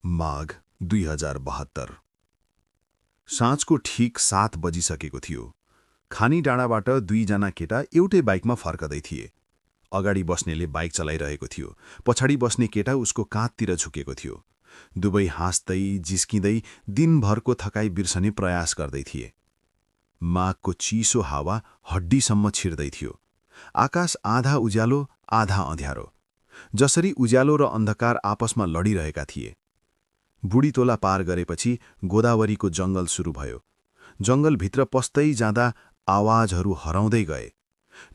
माघ 2072 साँझको ठिक 7 बजिसकेको थियो। खानी डाँडाबाट दुईजना केटा एउटै बाइकमा फर्कदै थिए। अगाडि बस्नेले बाइक चलाइरहेको थियो, पछाडि बस्ने केटा उसको काँधतिर झुकेको थियो। दुवै हाँस्दै जिस्किँदै दिनभरको थकाइ बिर्सने प्रयास गर्दै थिए। माघको चिसो हावा हड्डीसम्म छिर्दै थियो। आकाश आधा उज्यालो आधा अँध्यारो, जसरी उज्यालो र अन्धकार आपसमा लडिरहेका थिए। बुढीतोला पार गरेपछि गोदावरीको जंगल सुरु भयो। जंगलभित्र पस्दै जाँदा आवाजहरू हराउँदै गए।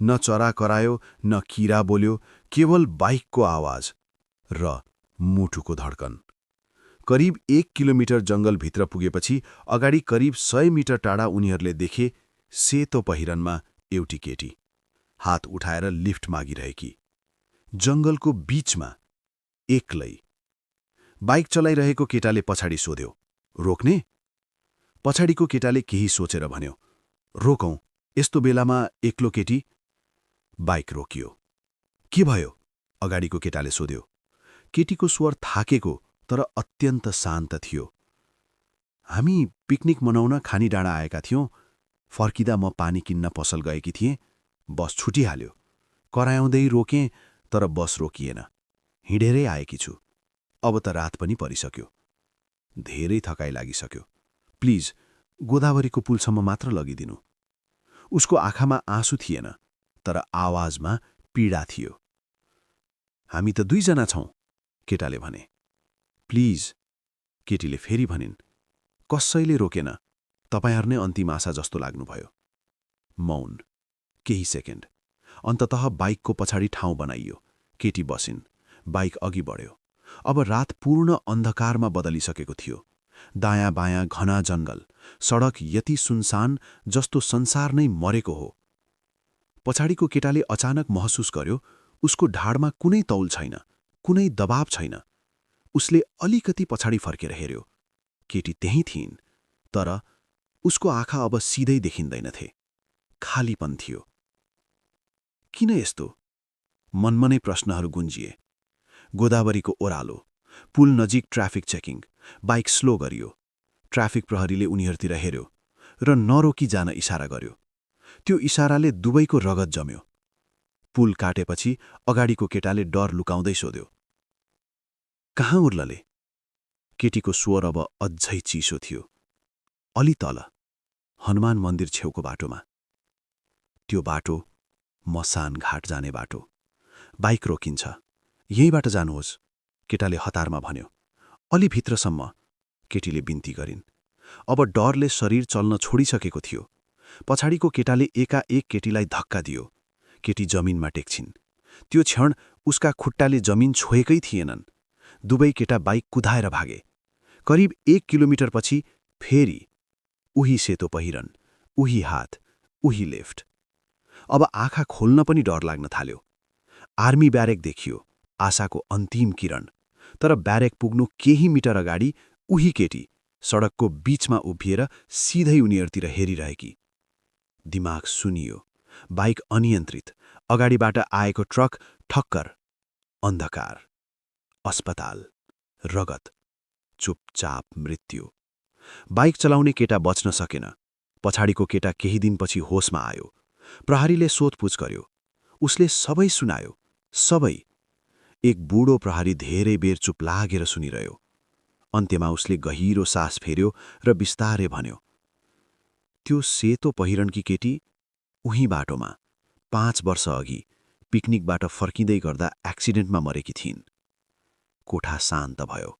न चरा करायो न किरा बोल्यो, केवल बाइकको आवाज र मुटुको धड्कन। करिब 1 किलोमिटर जंगलभित्र पुगेपछि अगाडि करिब 100 मिटर टाढा उनीहरूले देखे सेतो पहिरनमा एउटी केटी, हात उठाएर लिफ्ट मागिरहेकी। जंगलको बीचमा एक्लै। बाइक चलाइरहेको केटाले पछाडि सोध्यो, रोक्ने? पछाडिको केटाले केही सोचेर भन्यो, रोकौं, यस्तो बेलामा एक्लो केटी? बाइक रोकियो। के भयो? अगाडिको केटाले सोध्यो। केटीको स्वर थाकेको तर अत्यन्त शान्त थियो। हामी पिकनिक मनाउन खानी डाँडा आएका थियौं। फर्किँदा म पानी किन्न पसल गएकी थिएँ। बस छुटिहाल्यो। कराउँदै रोकेँ तर बस रोकिएन। हिँडेरै आएकी छु। अब त रात पनि परिसक्यो। धेरै थकाइ लागिसक्यो। प्लिज गोदावरीको पुलसम्म मात्र लगिदिनु। उसको आँखामा आँसु थिएन, तर आवाजमा पीडा थियो। हामी त दुईजना छौं, केटाले भने। प्लिज, केटीले फेरि भनिन्। कसैले रोकेन। तपाईहरु नै अन्तिम आशा जस्तो लाग्नुभयो। मौन। केही सेकेन्ड। अन्ततः बाइकको पछाडि ठाउँ बनाइयो। केटी बसिन्। बाइक अघि बढ्यो। अब रात पूर्ण अन्धकारमा बदलिसकेको थियो। दायाँ बायाँ घना जंगल, सडक यति सुनसान जस्तो संसार नै मरेको हो। पछाडिको केटाले अचानक महसुस गर्यो उसको ढाडमा कुनै तौल छैन, कुनै दबाव छैन। उसले अलिकति पछाडि फर्केर हेर्यो। केटी त्यही थिइन्, तर उसको आँखा अब सिधै देखिँदैनथे। खालीपन थियो। किन यस्तो? मनमा नै प्रश्नहरू गुन्जिए। गोदावरीको ओह्रालो, पुल नजिक ट्राफिक चेकिङ, बाइक स्लो गरियो। ट्राफिक प्रहरीले उनीहरूतिर हेर्यो र नरोकी जान इशारा गर्यो। त्यो इशाराले दुवैको रगत जम्यो। पुल काटेपछि अगाडिको केटाले डर लुकाउँदै सोध्यो, कहाँ उर्लले? केटीको स्वर अब अझै चिसो थियो। अलि तल, हनुमान मन्दिर छेउको बाटोमा। त्यो बाटो मसान घाट जाने बाटो। बाइक रोकिन्छ। यहीबाट जानुहोस्, केटाले हतारमा भन्यो। अलि भित्रसम्म, केटीले बिन्ती गरिन्। अब डरले शरीर चल्न छोडिसकेको थियो। पछाडिको केटाले एकाएक केटीलाई धक्का दियो। केटी जमिनमा टेक्छिन्। त्यो क्षण उसका खुट्टाले जमिन छोएकै थिएनन्। दुवै केटा बाइक कुदाएर भागे। करिब 1 किलोमिटरपछि फेरि उही सेतो पहिरन, उही हात, उही लिफ्ट। अब आँखा खोल्न पनि डर लाग्न थाल्यो। आर्मी ब्यारेक देखियो, आशाको अन्तिम किरण। तर ब्यारेक पुग्नु केही मिटर अगाडि उही केटी सडकको बीचमा उभिएर सिधै उनीहरूतिर हेरिरहेकी। दिमाग सुनियो। बाइक अनियन्त्रित। अगाडिबाट आएको ट्रक ठक्कर। अन्धकार। अस्पताल। रगत। चुपचाप मृत्यु। बाइक चलाउने केटा बच्न सकेन। पछाडिको केटा केही दिनपछि होसमा आयो। प्रहरीले सोधपुछ गर्यो। उसले सबै सुनायो। सबै। एक बुढो प्रहरी धेरै बेर चुप लागेर सुनिरह्यो। अन्त्यमा उसले गहिरो सास फेर्यो र बिस्तारै भन्यो, त्यो सेतो पहिरनकी केटी उही बाटोमा 5 वर्ष अघि पिकनिकबाट फर्किँदै गर्दा एक्सिडेन्टमा मरेकी थिइन्। कोठा शान्त भयो।